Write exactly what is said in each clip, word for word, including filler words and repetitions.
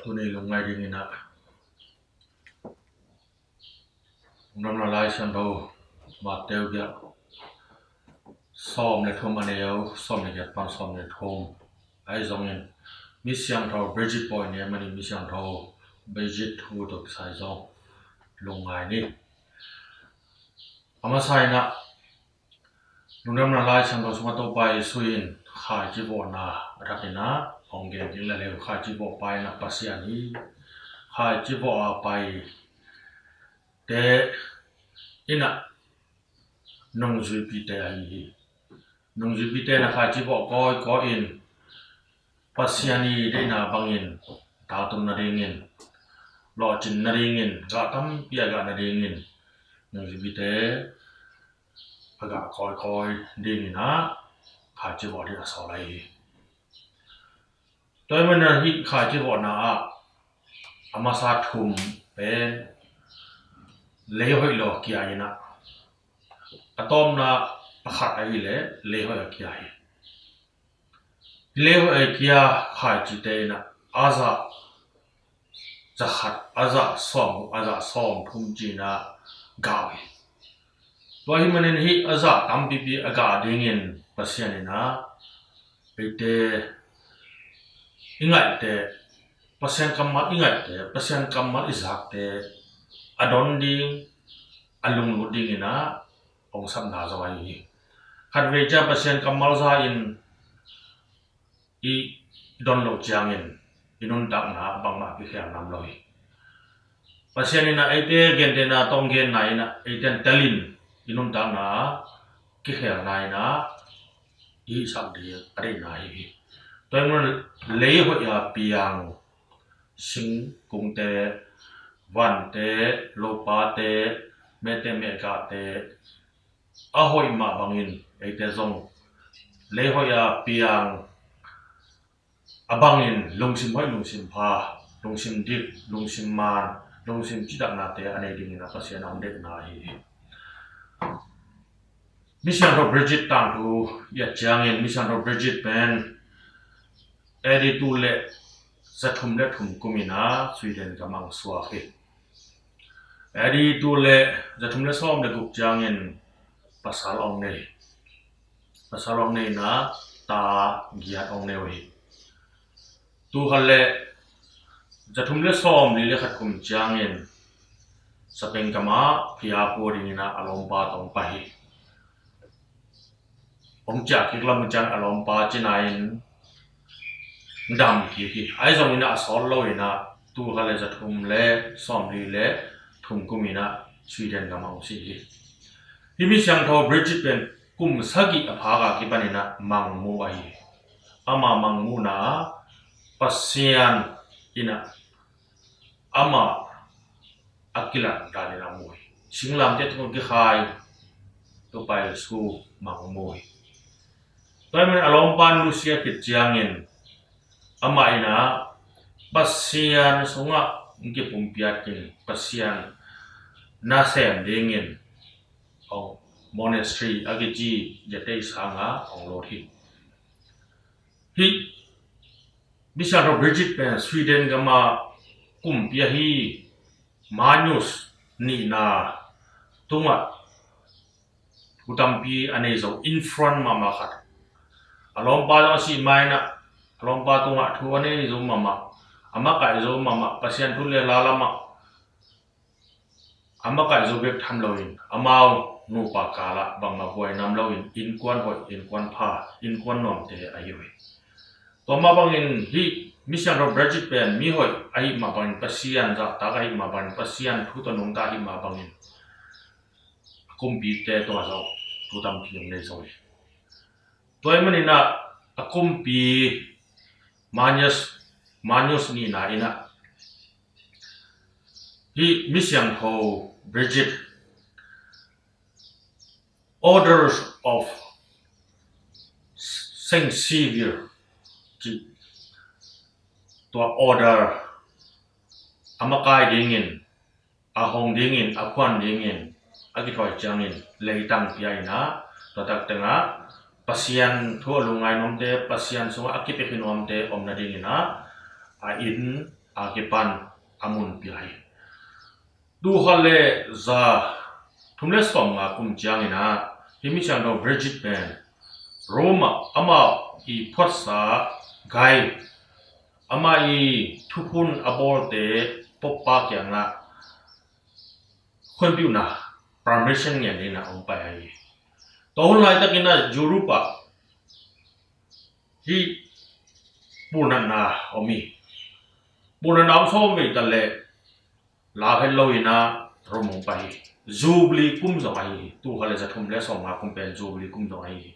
Tuni lungngai dingin ah Lungdamna Lai Siangtho Matthai biak sawm le thum, a neu sawm le giat pan sawm le thum. Ahi zongin Misiangtho Bridget Boyd ni a, amah ni Misiangtho Bridget thu tawh kisai zong lungngai ni. A masa in ah Lungdamna Lai Siangtho sungah Topa Jesu in khaici vawhna a thak in ah hong gen ding le leu, khaici vawhpa in ah Pasian hi. Khaici vawh a paite in ah nungzuipite ahi hi. Nungzuipite in ah khaici vawh kawikawi in Pasian i deihna bangin tatum nadingin, lawhcin nadingin, gah tampi a gah nadingin nungzuipite a gah kawikawi dingin ah khaici vawh ding a sawl ahi hi. Tua ahih manin ah hih khaici vawhna ah a masa thum pen lei hoih lo a kia in ah, a tawpna a khat ahih leh lei hoih a kia hi. Lei hoih a kia khaicite in ah a zah za khat, a zah sawm, a zah sawm thum ci-in ah gah uh hi. Tua ahih manin hih a zah tampipi a gah dingin Pasian in ah eite i ngaihte, Pasian kammal i ngaihte, Pasian kammal i zakte a don ding, a lunglut dingin ah hong sapna zong ahi hi. Khatvei ciang Pasian kammal za in i don loh ciangin i nuntakna bangmah kikhel nam lo hi. Pasian in ah eite gentehna tawh hong genna in ah eite in telin i nuntakna kikhelna in ah i hihsak ding a deihna ahi hi. Tua ahih manin lei hoih a piang singkungte, vante, lopate, mehte mehgahte a hoih mah bangin eite zong lei hoih a piang a bangin lungsim hoih, lungsim pha, lungsim dik, lungsim man, lungsim cidamnate a nei dingin ah Pasian a hong deihna ahi hi. Misiangtho Bridget tangthu i et ciangin Misiangtho Bridget pen A D tul le za thum le thum kum in ah Sweden gam ah hong suak hi. A D tul le za thum le sawm le guk ciangin pasal hong nei. Pasal hong nei in ah ta giat hong nei uh hi. Tul khat le za thum le sawm li le khat kum ciangin Spain gam ah phiapua dingin ah a lawmpa tawh hong pai hi. Hong ciah kik lam uh ciang a lawmpa cina in dam kik hi. Ahi zongin ah a sawt lo in ah tul khat le za thum le sawm li le thum kum in ah Sweden gam ah hong si hi. Hih Misiangtho Bridget pen kum sagih a phak a kipan in ah mangmu ahi hi. Ama mangmuhna ah Pasian in ah amah a kilat dan in a mu hi. Singlamteh tungah kikhai Topa Jesu mangmu hi. Tua ahih manin a lawmpa nusia khit ciangin amah in ah Pasian sungah hong kipumpiat ding, Pasian nasem dingin hong monastery a kici ziate i sang ah hong lut hi. Hih Misiangtho Bridget pen Sweden gam ah kumpi ahi Magnus nihna tungah thu tampi a nei zo, in front mahmah khat. A lawmpa zong a sih ma in ah a lawmpa tungah thu a nei zo mahmah, a makaih zo mahmah, Pasian thu le la lamah a makaih zo bek tham loin amau nupa kalah bangmah buai nam loin innkuan hoih, innkuan pha, innkuan nuamte ahi uh hi. Tua mah bangin hih Misiangtho Bridget pen mi hoih ahih mah bangin, Pasian zahtak ahih mah bangin, Pasian thu tawh nungta ahih mah bangin a kumpite tungah zong thu tampi hong nei zo hi. Tua ahih manin ah a kumpi Magnus, Magnus nihna in ah hih Misiangtho Bridget, Orders of Saint Xavier cih tua order a makai dingin, a hong dingin, a phuan dingin a kithawi ciangin leitang pia in ah, tua tak tengah Pasian thu a lungngai nuamte, Pasian sungah a kipia nuamte om nadingin ah a inn a kipan a mun pia hi. Tul khat le za thum le sawmnga kum ciangin ah hih misiangtho Bridget pen Rome ah amah i phuatsa gai, amah i thukhun a bawlte Pope pa kiangah khuanpiuhna, permission ngen dingin ah hong pai hi. Tua hun laitakin ah Europe ah hih pulnatna om hi. Pulnatna om sawm vei ta leh lau het loin ah Rome hong pai hi. Jubilee kum zong ahi hi. Tul khat le za thum le sawmnga kum pen Jubilee kum zong ahi hi.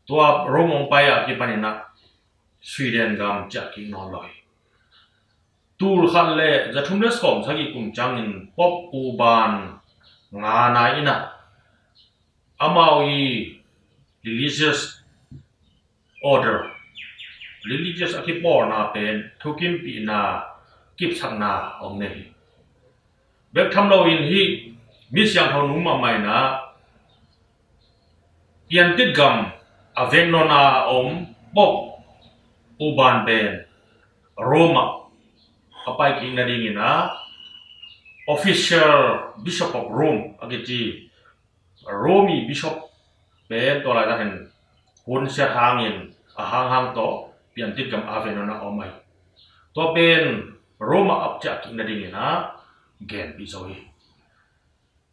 Tua Rome hong pai a kipanin ah Sweden gam ciah kik nawn lo hi. Tul khat le za thum le sawmsagih kum ciangin Pope Urban ngana in ah amau i religious order, religious a kipawlna pen thukimpihna kipsakna hong nei hi. Bek tham loin hih misiangtho nu mahmah in ah piantit gam Avignon a om Pope Urban pen Rome ah a pai kik nadingin ah official Bishop of Rome a kici Rome i bishop pen tua laitakin hun siat hangin a hanghang tawh piantit gam Avignon a om ahi. Tua pen Rome ah a ciah kik nadingin ah genpih zo hi.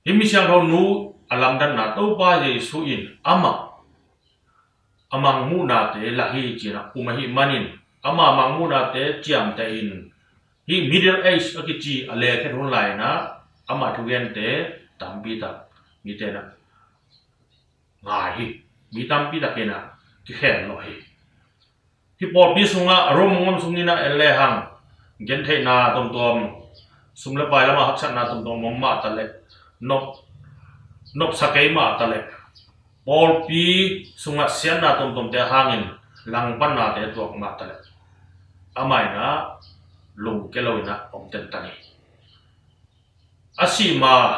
Hih misiangtho nu a lamdanna Topa Jesu in amah a mangmuhnate lah hi ci-in ah um ahih manin ama mangmuhnate ciamteh in hih Middle Age a kici a lekhet hun lai-in ah ama thugente tampi tak mite in ah ngai hi. Mi tampi takin ah kikhel lo hi. Hih pawlpi sungah Rome ngam sungin ah en lehang gentheihna tuamtuam, sum le pai lamah haksatna tuamtuam om mah ta leh, nop, nopsa kei mah ta leh, pawlpi sungah siatna tuamtuamte hangin langpannate tuak mah ta leh amah in ah lungke loin ah om tentan hi. A sih ma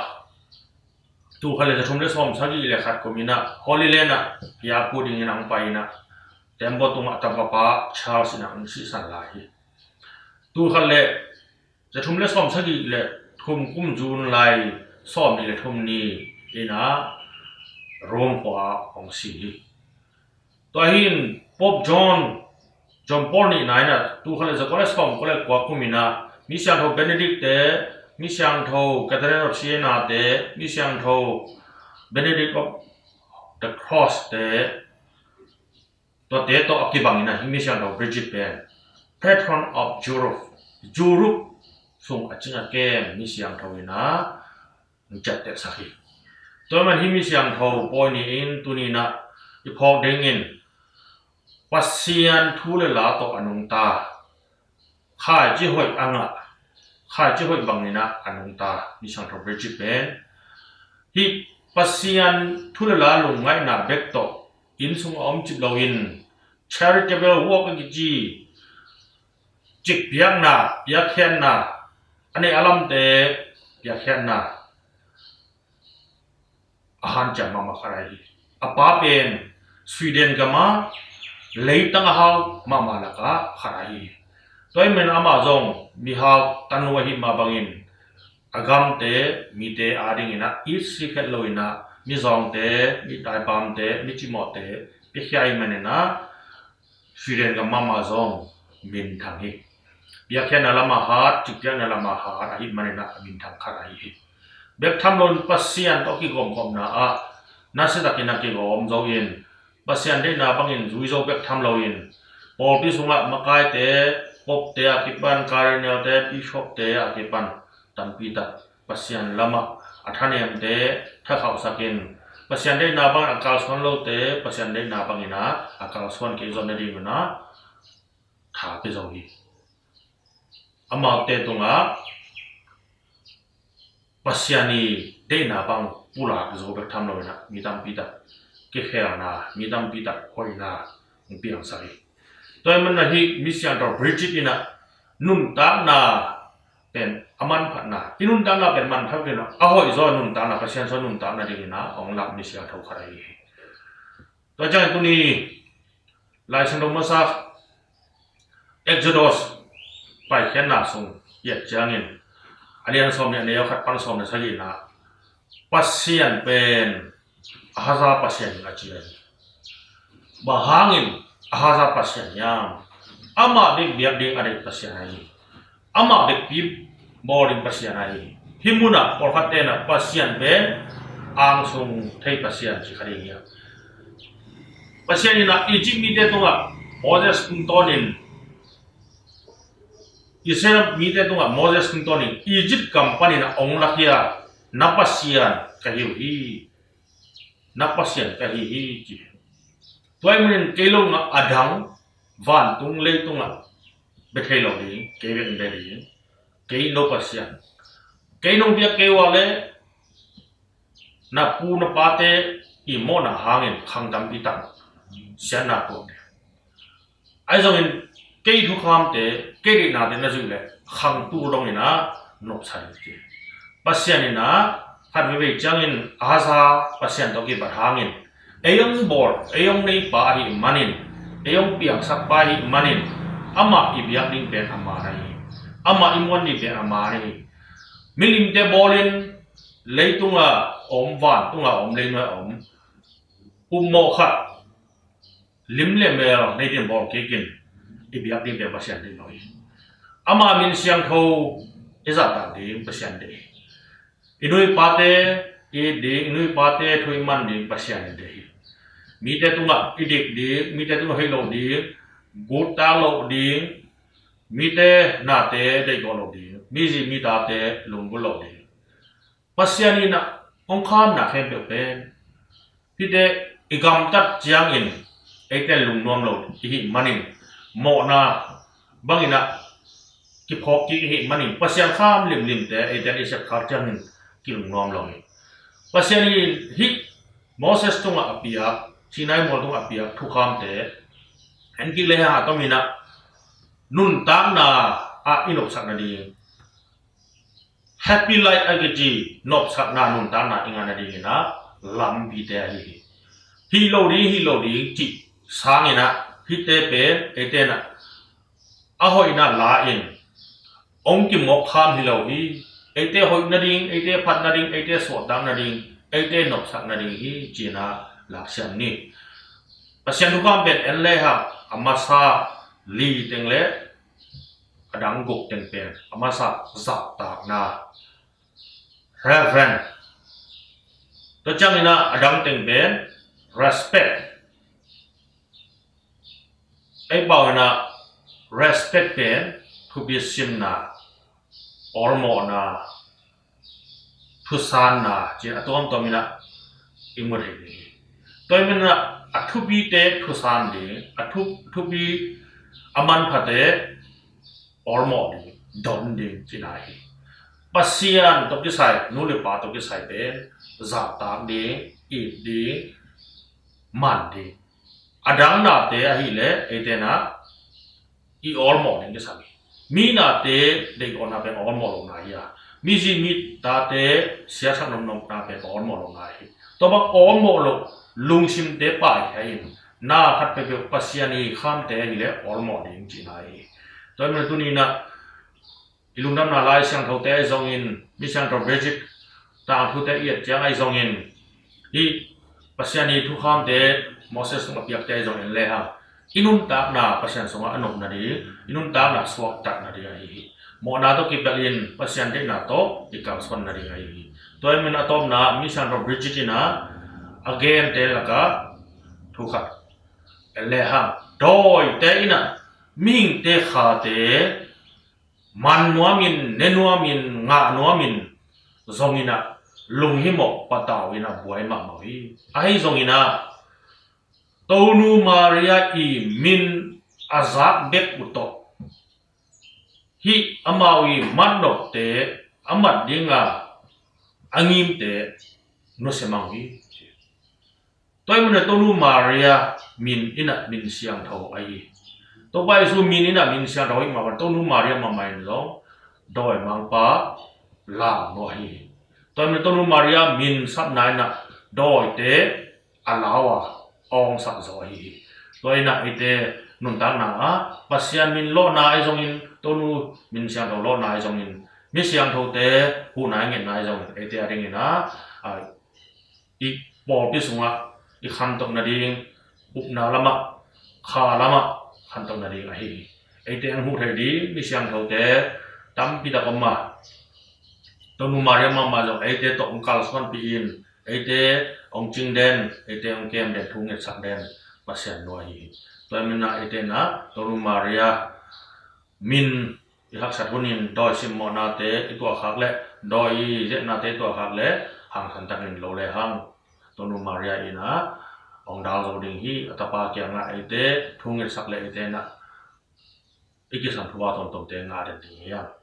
tul khat le za thum le sawmsagih le khat kumin ah Holy Land ah piapu dingin hong pai in ah tembaw tungah tangkapa Charles in ah hong sihsan lai hi. Tul khat le za thum le sawmsagih le thum kum June lai sawmnih le thum ni in ah Rome khua hong si hi. Tua hi in Pope John, John Paul nihna in ah tul khat le za kua le sawmkua le kua kumin ah misiangtho Benedict te, misiangtho Catherine of Siena te, misiangtho Benedict of the Cross te, tuate tawh a kibangin ah hih misiangtho Bridget pen Patron of Europe, Europe sung a cing a kem misiangtho in ah hong ciamtehsak hi. Tua man hih misiangtho pawi ni-in tuni in ah i phawk dingin Pasian thu le la tawh a nungta, khaici hoih a ngah, khaici hoih bangin ah a nungta misiangtho Bridget pen hih Pasian thu le la lungngaihna bek tawh inn sungah om cip loin charitable work a kici cikpiakna, piakkhiatna, a neih a lamte piakkhiatna a hanciam mahmah khat ahi hi. A pa pen Sweden gam a leitang a hau mahmah lakah khat ahi hi. Tua ahih manin amah zong mihau tanu ahih mah bangin a gamte, mite adingin ah itsi khet loin ah mizawngte, mi taipamte, mi cimawhte piakhia ahih manin ah Sweden gam mahmah zong minthang hi. Piakkhiatna lamah hat, cikpiakna lamah hat ahih manin ah minthang khat ahi hi. Bek tham loin Pasian tawh kigawmgawmna ah nasiatakin a kigawm zo in Pasian deihna bangin zui zo bek tham loin pawlpi sungah makaite, popte a kipan, cardinalte, bishopte a kipan tampi tak Pasian lamah a thanemte thakhauhsakin Pasian deihna bangin a kalsuan lote Pasian deihna bangin ah a kalsuan kei zawh nadingun ah tha pia zo hi. Amaute tungah Pasian i deihna bang pulak zo bek tham loin ah mi tampi tak kikhelna, mi tampi tak hoihna hong piangsak hi. Tua ahih manin ah hih misiangtho Bridget in ah nuntakna pen a manphatna, i nuntakna pen manphat pen a hoih zaw nuntakna, Pasian sung nuntakna dingin ah hong lak misiangtho khat ahi hi. Tua ciangin tuni Lai Siangtho masa Exodus Paikhiatna sung i et ciangin, a lian sawm nih, a neu khat pan sawm le sagihna, Pasian pen a haza Pasian in a ci a hi. Bang hangin a haza Pasian hiam? Amah bek biak ding a deih Pasian ahi hi. Amah bekpi bawl ding Pasian ahi hi. Hih munah pawlkhat tenah Pasian pen angsung thei Pasian ci kha ding hiam? Pasian inah Egypt mite tungah Moses tungtawnin, Israel mite tungah Moses tungtawnin Egypt gam panin a ong lakhia na Pasian ka hi uh hi. Na Pasian ka hi hi ci. Tua ahih manin kei lo ngah a dang vantung leitungah bia thei lo ding, kei bek in bia ding, kei no Pasian. Kei nong biak kei uh a le na pu na pate i mawhna hangin khang tampi tak siatna tuak ding. Ahi zongin kei thukhamte, kei deihnate na zuih leh khang tul dongin a nopsa ding ci. Pasian inah khat veivei ciangin a haza Pasian tawh kibat hangin ei hong bawl, ei hong neipa ahih manin, ei hong piangsak pa ahih manin, amah i biak ding pen a man ahi hi. Amah i muan ding pen a man ahi hi. Milimte bawlin leitunga om, vantunga om, leinuai a om upmawh khat lim le mel nei ding bawl kikin i biak ding pen Pasian deih lo hi. Ama min siangtho i zahtak ding Pasian deih hi. I nu i pate i it ding, i nu i pate thu i man ding Pasian in deih hi. Mite tungah i dik ding, mite tungah hoih lo ding, gutta lo ding, mite nate deih gawh lo ding, mizi mi tate lunggulh lo ding. Pasian inah hong khamna khempeuh pen hihte i gamtat ciangin eite lungnuam lo i hih manin, mawhna banginah kiphawk kik i hih manin, Pasian kham limlimte eite i sepkhak ciangin kilungnuam lo hi. Pasian in hih Moses tungah a piak, Sinai mual tungah a piak thukhamte en kik le hang a tominah nuntakna ah i nopsak nading, happy life a kici nopsakna nuntakna i ngah nadinginah lampite ahi hi. Hih lo ding, hih lo ding cih sanginah hihte pen eite inah a hoihna la-in hong kimawk kham hi lo hi. Eite hoih nading, eite phat nading, eite suahtak nading, eite nopsak nading hi cinah laksiam ni. Pasian thukham pen en le hang a masa li teng le a dang guk teng pen a masa zahtakna, reverend. Tua cianginah a dang teng pen respect. Ei pau inah respect pen thupi simna, awlmawhna, thusanna ci a tuamtuam inah i mu thei ding hi. Tua hi maninah a thupite thusan ding, a thu, thupi a manphate awlmawh ding, don ding cihna hi. Pasian tawh kisai, nu le pa tawh kisai pen zahtak ding, it ding, man ding. A dang nate ahileh eite inah i awlmawh ding kisam hi. Mi nate deihgawhna pen awlmawh lohna hi a, mizi mi tate siasak nopnopna pen awlmawh lohna hi. Tua bang awlmawh loh lungsimte paikhia in na khat peuhpeuh Pasian i khamte ahileh awlmawh ding cihna hi. Tua hi manin tuni inah i lungdamna Lai Siangthote ahi zongin, mi siangtho Bridget tangthute i et ciang ahi zongin, hih Pasian i thukhamte Moses sungah piakte ahi zongin le hang i nuntakna Pasian sungah a nop nading, i nuntakna suaktak nading ahi hi. Mawhna tawh kipelhin Pasian deihna tawh i kalsuan nading ahi hi. Tua hi manin a tawpna mi siangtho Bridget inah a gente lakah thu khat en le hang, dawite inah mihingte khate man nuamin, ne nuamin, ngah nuamin zonginah lunghimawh patau inah buai mahmah uh hi. Ahi zonginah Tonu Maria i min a zak bek uh tawh hih amau i matnopte, a mat dinga a ngimte nusia mang uh hi. Tua hi manin Tonu Maria min inah min siangtho ahi hi. Topa Jesu min inah min siangtho ahi mah bang Tonu Maria mahmah in zong dawimangpa lam uh ahi hi. Tua hi manin Tonu Maria min sapna inah dawite a lau a awngsak zaw ahi hi. Tua inah eite nuntakna ah Pasian min lawhna ahi zongin, Tonu min siangtho lawhna ahi zongin, mi siangthote huhna i ngetna ahi zongin, eite a dingin ah, a, i pawlpi sungah i khantoh nading, upna lamah, kha lamah khantoh nading ahi hi. Eite hong huh thei ding mi siangthote tampi tak om a, Tonu Maria mahmah zong eite tawh hong kalsuanpih in, eite hong cing den, eite hong kem den, thu ngetsak den Pasian nu ahi hi. Tua ahih manin ah eite in ah Tonu Maria min i haksat hunin dawi simmawhnate i tuahkhak leh, dawi i zehnate i tuahkhak leh, hangsan takin lo le hang Tonu Maria in ah hong dal zo ding hi. A tapa kiangah eite thu ngetsak leh eite in ah i kisam thu a tomtomte ngah den ding hi hang.